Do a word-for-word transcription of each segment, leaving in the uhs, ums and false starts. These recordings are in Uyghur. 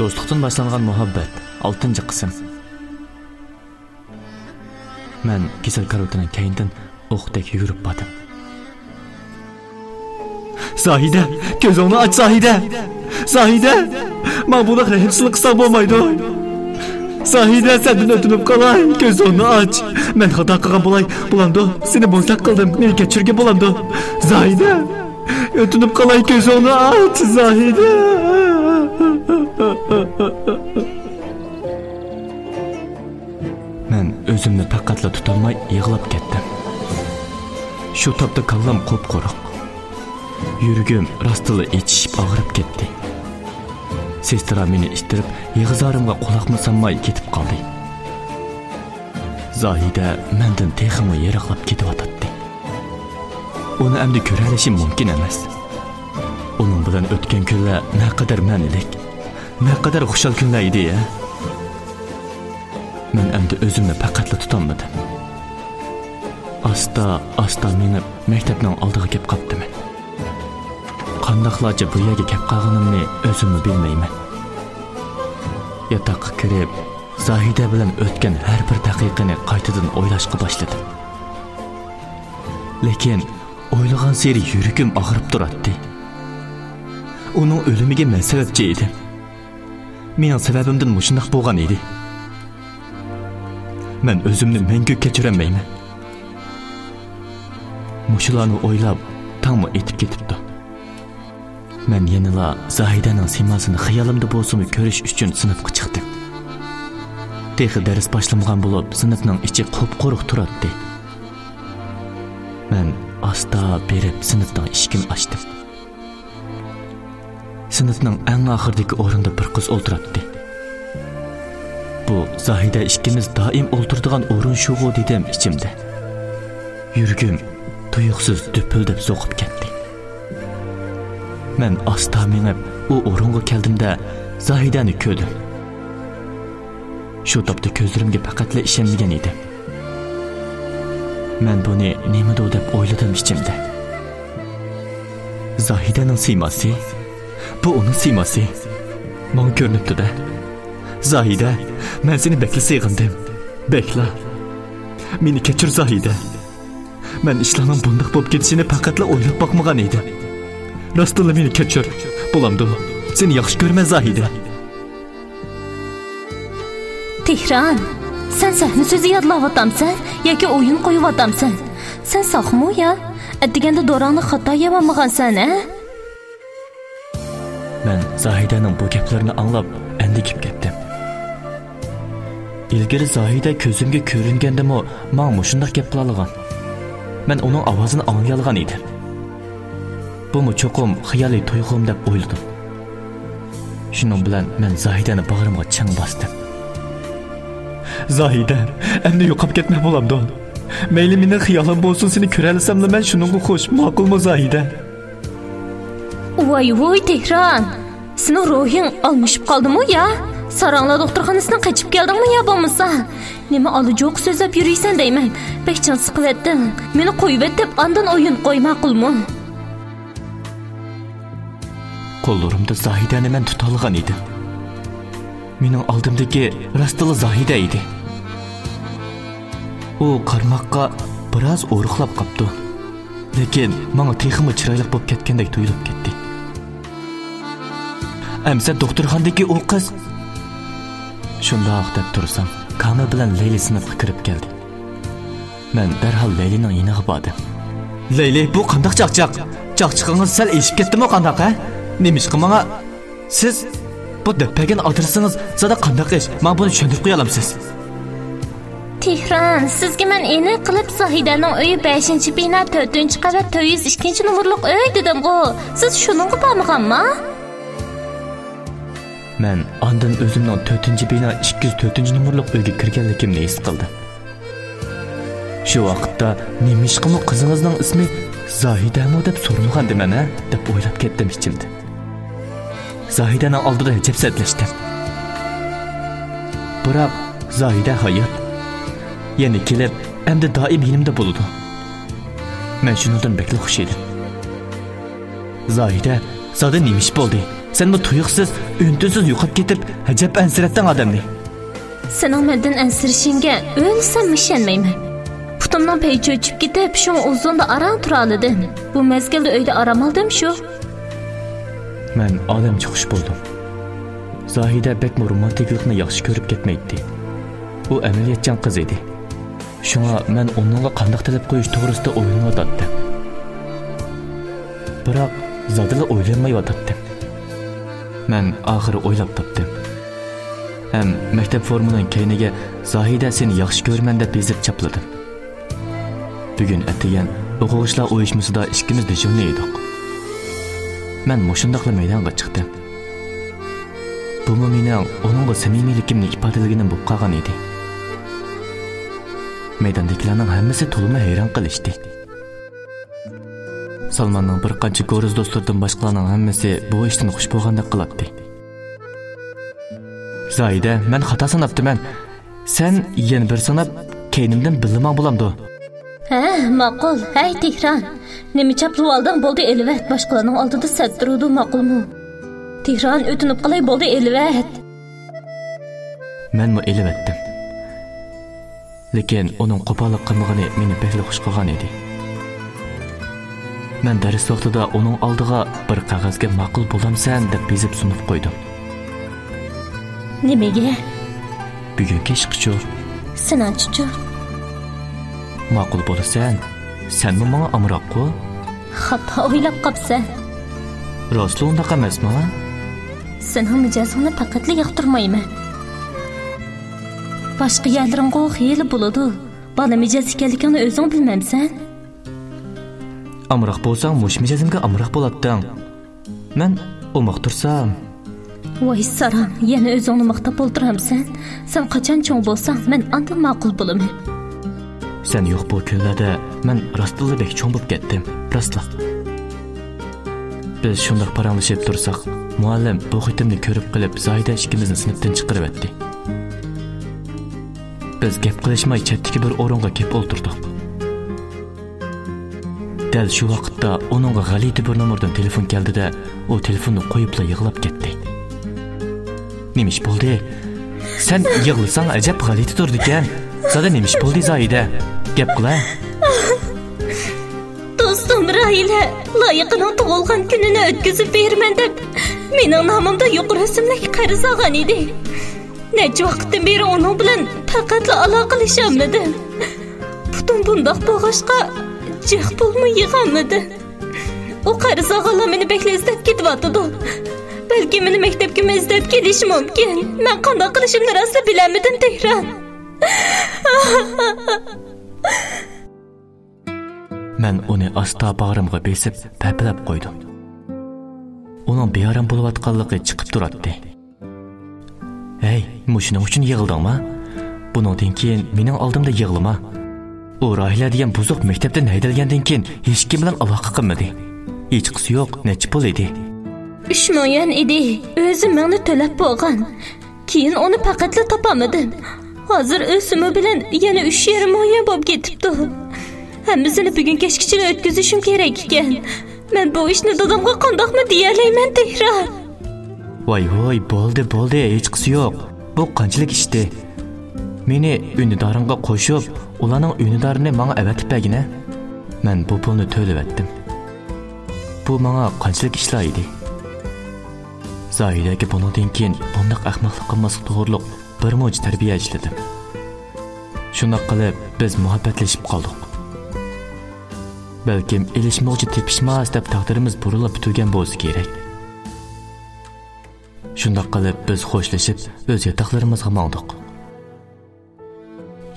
دوستلۇقتىن باشلانغان مۇھەببەت، ئالتىنچى قىسىم. مەن كېسەل كارىۋىتىنىڭ كەينىدىن ئوقتەك يۈگۈرۈپ باردىم. زاھىدە، كۆزۈڭنى ئاچ، زاھىدە! زاھىدە! ماڭا بۇنداق رەھىمسىزلىك قىلساڭ بولمايدۇ. زاھىدە، سەندىن ئۆتۈنۈپ قالاي، كۆزۈڭنى ئاچ. مەن خاتا قىلغان بولاي، بولامدۇ؟ سېنى بوزەك قىلدىم، مېنى كەچۈرگىن، بولامدۇ؟ زاھىدە! ئۆتۈنۈپ قالاي، كۆزۈڭنى ئاچ، زاھىدە! مەن ئۆزۈمنى پەقەتلا تۇتالماي يىغلاپ كەتتىم. شۇ تاپتا كاللام قۇپقۇرۇق. يۈرىكىم راستلا ئېچىشىپ ئاغرىپ كەتتى. سېسترا مېنى ئىتتىرىپ، يىغا-زارىمغا قۇلاقمۇ سالماي كېتىپ قالدى. زاھىدە مەندىن تېخىمۇ يىراقلاپ كېتىۋاتاتتى. ئۇنى ئەمدى كۆرەلىشىم مۇمكىن ئەمەس. ئۇنىڭ بىلەن ئۆتكەن كۈنلەر نەقەدەر مەنىلىك، نەقەدەر خۇشال كۈنلەر ئىدى ھە. مەن ئەمدى ئۆزۈمنى پەقەتلا تۇتالمىدىم. ئاستا، ئاستا مېڭىپ، مەكتەپنىڭ ئالدىغا كەپ قاپتىمەن. قانداقلارچە بۇ يەرگە كەپ قالغىنىمنى ئۆزۈممۇ بىلمەيمەن. ياتاققا كىرىپ، زاھىدە بىلەن ئۆتكەن ھەر بىر دەقىقىنى قايتىدىن ئويلاشقا باشلىدىم. لېكىن ئويلىغانسېرى يۈرىكىم ئاغرىپ تۇراتتى. ئۇنىڭ ئۆلۈمىگە مەن سەۋەبچى ئىدىم. مېنىڭ سەۋەبىمدىن مۇشۇنداق بولغان ئىدى. مەن ئۆزۈمنى مەڭگۈ كەچۈرەلمەيمەن. مۇشۇلارنى ئويلاپ، تاڭمۇ ئېتىپ كېتىپتۇ. مەن يەنىلا زاھىدەنىڭ سىيماسىنى خىيالىمدا بولسىمۇ كۆرۈش ئۈچۈن سىنىپقا چىقتىم. تېخى دەرس باشلانمىغان بولۇپ، سىنىپنىڭ ئىچى قۇپقۇرۇق تۇراتتى. مەن ئاستا بېرىپ سىنىپنىڭ ئىشىكىنى ئاچتىم. سىنىپنىڭ ئەڭ ئاخىرىدىكى ئورۇندا بىر قىز ئولتۇراتتى. بۇ زاھىدە ئىككىمىز دائىم ئولتۇرىدىغان ئورۇن شۇغۇ دېدىم ئىچىمدە. يۈرىكىم تۇيۇقسىز دۈپۈلدەپ سوقۇپ كەتتى. مەن ئاستا مېڭىپ ئۇ ئورۇنغا كەلدىمدە زاھىدەنى كۆردۈم. شۇ تاپتا كۆزلىرىمگە پەقەتلا ئىشەنمىگەن ئىدىم. مەن بۇنى نېمىدۇ دەپ ئويلىدىم ئىچىمدە. زاھىدەنىڭ سىيماسى؟ بۇ ئۇنىڭ سىيماسى. ماڭا كۆرۈنۈپتۇ-دە. زاھىدە، مەن سېنى بەكلا سېغىندىم. بەكلا. مېنى كەچۈر، زاھىدە. مەن ئىشلارنىڭ بۇنداق بولۇپ كېتىشىنى پەقەتلا ئويلاپ باقمىغان ئىدىم. راستتىنلا مېنى كەچۈر. بولامدۇ؟ سېنى ياخشى كۆرىمەن، زاھىدە. تېھران، سەن سەھنە سۆزى يادلاۋاتامسەن ياكى ئويۇن قويۇۋاتامسەن؟ سەن ساقمۇ يا؟ ئەتىگەندە دوراڭنى خاتا يەۋالمىغانسەن، ھە؟ مەن زاھىدەنىڭ بۇ گەپلىرىنى ئاڭلاپ ئەندىكىپ كەتتىم. ئىلگىرى زاھىدە كۆزۈمگە كۆرۈنگەندىمۇ ماڭا مۇشۇنداق گەپ قىلالىغان. مەن ئۇنىڭ ئاۋازىنى ئاڭلىيالىغان ئىدىم. بۇمۇ چوقۇم خىيالىي تۇيغۇم دەپ ئويلىدىم. شۇنىڭ بىلەن مەن زاھىدەنى باغرىمغا چىڭ باستىم. زاھىدە، ئەمدى يوقاپ كەتمە بولامدۇ؟ مەيلى مېنىڭ خىيالىم بولسۇن، سېنى كۆرەلىسەملا مەن شۇنىڭغا خوش، ماقۇلمۇ زاھىدە؟ ۋاي ۋۇي تېھران، سېنىڭ روھىڭ ئالمىشىپ قالدىمۇ يا؟ ساراڭلار دوختۇرخانىسىدىن قېچىپ كەلدىڭمۇ يا بولمىسا؟ نېمە ئالا جوق سۆزلەپ يۈرۈيسەن دەيمەن. بەك چىڭ سىقىۋەتتىڭ. مېنى قويۇۋەت دەپ ئاندىن ئويۇن قوي، ماقۇلمۇ؟ قوللىرىمدا زاھىدەنى مەن تۇتالىغان ئىدىم. مېنىڭ ئالدىمدىكى راستلا زاھىدە ئىدى. ئۇ قارىماققا بىراز ئورۇقلاپ قاپتۇ. لېكىن ماڭا تېخىمۇ چىرايلىق بولۇپ كەتكەندەك تۇيۇلۇپ كەتتى. ئەمىسە دوختۇرخانىدىكى ئۇ قىز. شۇنداق دەپ تۇرسام، كامىل بىلەن لەيلى سىنىپقا كىرىپ كەلدى. مەن دەرھال لەيلىنىڭ يېنىغا باردىم. لەيلى، بۇ قانداق چاقچاق؟ چاقچىقىڭىز سەل ئېشىپ كەتتىمۇ قانداق، ھە؟ نېمىشقا ماڭا سىز بۇ دەپ بەرگەن ئادرېسىڭىز زادى قانداق ئىش؟ ماڭا بۇنى چۈشەندۈرۈپ قويالامسىز؟ تېھران، سىزگە مەن ئېنىق قىلىپ زاھىدەنىڭ ئۆيى بەشىنچى بىنا، تۆتىنچى قەۋەت، تۆت يۈز ئىككىنچى نومۇرلۇق ئۆي دېدىمغۇ. سىز شۇنىڭغا بارمىغانما؟ مەن ئاندىن ئۆزۈمنىڭ تۆتىنچى بىنا، ئىككى يۈز تۆتىنچى نومۇرلۇق ئۆيگە كىرگەنلىكىمنى ھېس قىلدىم. شۇ ۋاقىتتا نېمىشقىمۇ قىزىڭىزنىڭ ئىسمى زاھىدەمۇ دەپ سورىمىغاندىمەن ھە؟ دەپ ئويلاپ كەتتىم ئىچىمدە. زاھىدەنىڭ ئالدىدا ئەجەب سەتلەشتىم. بىراق زاھىدە ھايات. يەنە كېلىپ، ئەمدى دائىم يېنىمدا بولىدۇ. مەن شۇنىڭدىن بەكلا خۇش ئىدىم. زاھىدە، زادى نېمە ئىش بولدى؟ سەنمۇ تۇيۇقسىز، ئۈن-تىنسىز يوقاپ كېتىپ، ئەجەب ئەنسىرەتتىڭ ئادەمنى. سېنىڭ مەندىن ئەنسىرىشىڭگە ئۆلسەممۇ ئىشەنمەيمەن. پۇتۇمنىڭ پەيى چۆچۈپ كېتىپ، شۇڭا ئۇزۇندا ئاران تۇرالىدىم. بۇ مەزگىلدە ئۆيدە ئارام ئالدىم شۇ. مەن ئالەمچە خۇش بولدۇم. زاھىدە بەكمۇ رومانتىكىلىقنى ياخشى كۆرۈپ كەتمەيتتى. ئۇ ئەمەلىيەتچان قىز ئىدى. شۇڭا مەن ئۇنىڭغا قانداق تەلەپ قويۇش توغرىسىدا ئويلىنىۋاتاتتىم. بىراق، زادىلا ئويلانمايۋاتاتتىم. مەن ئاخىرى ئويلاپ تاپتىم. ھەم مەكتەپ فورمىنىڭ كەينىگە «زاھىدە، سېنى ياخشى كۆرىمەن» دەپ يېزىپ چاپلىدىم. بۈگۈن ئەتىگەن ئوقۇغۇچىلار ئۇيۇشمىسىدا ئىككىمىز دېجۇرنى ئىدۇق. مەن مۇشۇنداقلا مەيدانغا چىقتىم. بۇمۇ مېنىڭ ئۇنىڭغا سەمىمىيلىكىمنى ئىپادىلىگىنىم بولۇپ قالغان ئىدى. مەيداندىكىلەرنىڭ ھەممىسى تولىمۇ ھەيران قېلىشتى. سالماننىڭ بىر قانچە كورۇز دوستلىرىدىن باشقىلارنىڭ ھەممىسى بۇ ئىشتىن خۇش بولغاندەك قىلاتتى. زاھىدە، مەن خاتا ساناپتىمەن. سەن يەنە بىر ساناپ، كەينىمدىن بىللە ماڭ بولامدۇ؟ ھە، ماقۇل. ھەي، تېھران. نېمە چاپلىۋالدىڭ؟ بولدى، ئېلىۋەت. باشقىلارنىڭ ئالدىدا سەت تۇرىدۇ، ماقۇلمۇ؟ تېھران، ئۆتۈنۈپ قالاي، بولدى، ئېلىۋەت. مەنمۇ ئېلىۋەتتىم. لېكىن ئۇنىڭ قوپاللىق قىلمىغىنى مېنى بەكلا خۇش قىلغان ئىدى. مەن دەرس ۋاقتىدا ئۇنىڭ ئالدىغا بىر قەغەزگە «ماقۇل بولامسەن؟» دەپ يېزىپ سۇنۇپ قويدۇم. نېمىگە؟ بۈگۈنكى ئىشقىچۇ. سېنىڭچىچۇ؟ ماقۇل بولىسەن. سەنمۇ ماڭا ئامراققۇ؟ خاتا ئويلاپ قاپسەن. راستلا ئۇنداق ئەمەسما؟ سېنىڭ مىجەزىڭنى پەقەتلا ياقتۇرمايمەن. باشقا يەرلىرىڭغۇ خېلى بولىدۇ. بالا مىجەز ئىكەنلىكىڭنى ئۆزۈڭ بىلمەمسەن؟ ئامراق بولساڭ، مۇشۇ مىجەزىمگە ئامراق بولاتتىڭ. مەن ئوماق تۇرسام. ۋاي ساراڭ، يەنە ئۆزۈڭنى ماختاپ ئولتۇرامسەن؟ سەن قاچان چوڭ بولساڭ، مەن ئاندىن ماقۇل بولىمەن. سەن يوق بۇ كۈنلەردە مەن راستتىنلا بەك چوڭ بولۇپ كەتتىم، راستلا. بىز شۇنداق پاراڭلىشىپ تۇرساق، مۇئەللىم بۇ قېتىمنى كۆرۈپ قېلىپ، زاھىدە ئىككىمىزنى سىنىپتىن چىقىرىۋەتتى. بىز گەپ قىلىشماي چەتتىكى بىر ئورۇنغا كېلىپ ئولتۇردۇق. دەل شۇ ۋاقىتتا ئۇنىڭغا غەلىتە بىر نومۇردىن تېلېفون كەلدى-دە، ئۇ تېلېفوننى قويۇپلا يىغلاپ كەتتى. نېمە ئىش بولدى؟ سەن يىغلىساڭ ئەجەب غەلىتە تۇرىدىكەن. زادى نېمە ئىش بولدى، زاھىدە؟ گەپ قىل-ە. دوستۇم راھىلە لايىقىنىڭ تۇغۇلغان كۈنىنى ئۆتكۈزۈپ بېرىمەن دەپ، مېنىڭ نامىمدا يۇقىرى ئۆسۈملۈك قەرز ئالغان ئىدى. نەچچە ۋاقىتتىن بېرى ئۇنىڭ بىلەن پەقەتلا ئالاقىلىشالمىدىم. پۇتۇم بۇنداق بولغاچقا، جىق پۇلمۇ يىغالمىدىم. ئۇ قەرز ئالغانلار مېنى بەكلا ئىزدەپ كېتىۋاتىدۇ. بەلكى مېنى مەكتەپكىمۇ ئىزدەپ كېلىشى مۇمكىن. مەن قانداق قىلىشىمنى راسلا بىلەلمىدىم، تېھران. مەن ئۇنى ئاستا باغرىمغا بېسىپ، پەپىلەپ قويدۇم. ئۇنىڭ بىئارام بولۇۋاتقانلىقى چىقىپ تۇراتتى. ھەي، مۇشۇنىڭ ئۈچۈن يىغلىدىڭما؟ بۇنىڭدىن كېيىن مېنىڭ ئالدىمدا يىغلىما. ئۇ راھىلە دېگەن بۇزۇق مەكتەپتىن ھەيدەلگەندىن كېيىن ھېچكىم بىلەن ئالاقە قىلمىدى. ھېچقىسى يوق، نەچچە پۇل ئىدى؟ ئۈچ مىڭ يۈەن ئىدى. ئۆزۈم مىڭنى تۆلەپ بولغان. كېيىن ئۇنى پەقەتلا تاپالمىدىم. ھازىر ئۆسۈمى بىلەن يەنە ئۈچ يېرىم مىڭ يۈەن بولۇپ كېتىپتۇ. ھەممىسىنى بۈگۈن كەچكىچىلا ئۆتكۈزۈشۈم كېرەك ئىكەن. مەن بۇ ئىشنى دادامغا قانداقمۇ دېيەلەيمەن، تېھران؟ ۋاي ۋاي، بولدى، بولدى، ھېچقىسى يوق. بۇ قانچىلىك ئىشتى؟ مېنى ئۈندىدارىڭغا قوشۇپ، ئۇلارنىڭ ئۈندىدارىنى ماڭا ئەۋەتىپ بەرگىنە. مەن بۇ پۇلنى تۆلىۋەتتىم. بۇ ماڭا قانچىلىك ئىشلار ئىدى؟ زاھىدەگە بۇنىڭدىن كېيىن بۇنداق ئەخمەقلىق قىلماسلىق توغرۇلۇق بىر مۇنچە تەربىيە ئىشلىدىم. شۇنداق قىلىپ، بىز مۇھەببەتلىشىپ قالدۇق. بەلكىم ئېلىشمىغۇچى تېپىشماس دەپ تەقدىرىمىز بۇرۇنلا پۈتۈلگەن بولسا كېرەك. شۇنداق قىلىپ، بىز خوشلىشىپ، ئۆز ياتاقلىرىمىزغا ماڭدۇق.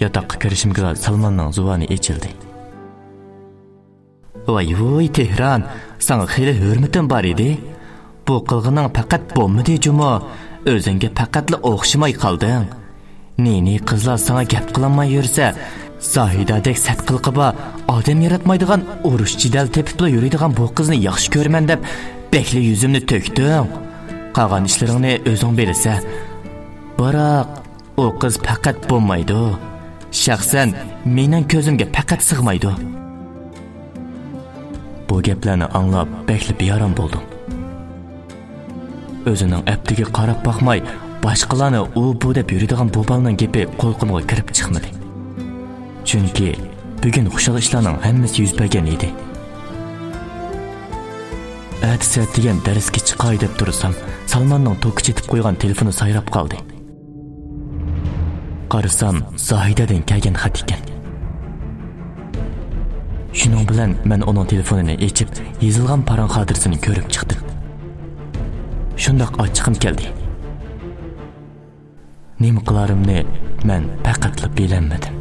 ياتاققا كىرىشىمگىلا سالماننىڭ زۇۋانى ئېچىلدى. ۋاي ۋۇي، تېھران، ساڭا خېلى ھۆرمىتىم بار ئىدى. بۇ قىلغىنىڭ پەقەت بولمىدى جۇمۇ. ئۆزۈڭگە پەقەتلا ئوخشىماي قالدىڭ. نى-نى قىزلار ساڭا گەپ قىلالماي يۈرسە، زاھىدەدەك سەت قىلىقى بار، ئادەم ياراتمايدىغان، ئۇرۇش جېدەل تېپىپلا يۈرىدىغان بۇ قىزنى ياخشى كۆرىمەن دەپ بەكلا يۈزۈمنى تۆكتۈڭ. قالغان ئىشلىرىڭنى ئۆزۈڭ بىلىسەن. بىراق، ئۇ قىز پەقەت بولمايدۇ. شەخسەن مېنىڭ كۆزۈمگە پەقەت سىغمايدۇ. بۇ گەپلەرنى ئاڭلاپ بەكلا بىئارام بولدۇم. ئۆزىنىڭ ئەپتىگە قاراپ باقماي، باشقىلارنى ئۇ بۇ دەپ يۈرىدىغان بۇ بالىنىڭ گېپى قۇلىقىمغا كىرىپ چىقمىدى. چۈنكى بۈگۈن خۇشال ئىشلارنىڭ ھەممىسى يۈز بەرگەن ئىدى. ئەتىسى ئەتىگەن دەرسكە چىقاي دەپ تۇرسام، سالماننىڭ توكقا چېتىپ قويغان تېلېفونى سايراپ قالدى. قارىسام، زاھىدەدىن كەلگەن خەت ئىكەن. شۇنىڭ بىلەن مەن ئۇنىڭ تېلېفونىنى ئېچىپ، يېزىلغان پاراڭ خاتىرىسىنى كۆرۈپ چىقتىم. شۇنداق ئاچچىقىم كەلدى. نېمە قىلارىمنى مەن پەقەتلا بىلەلمىدىم.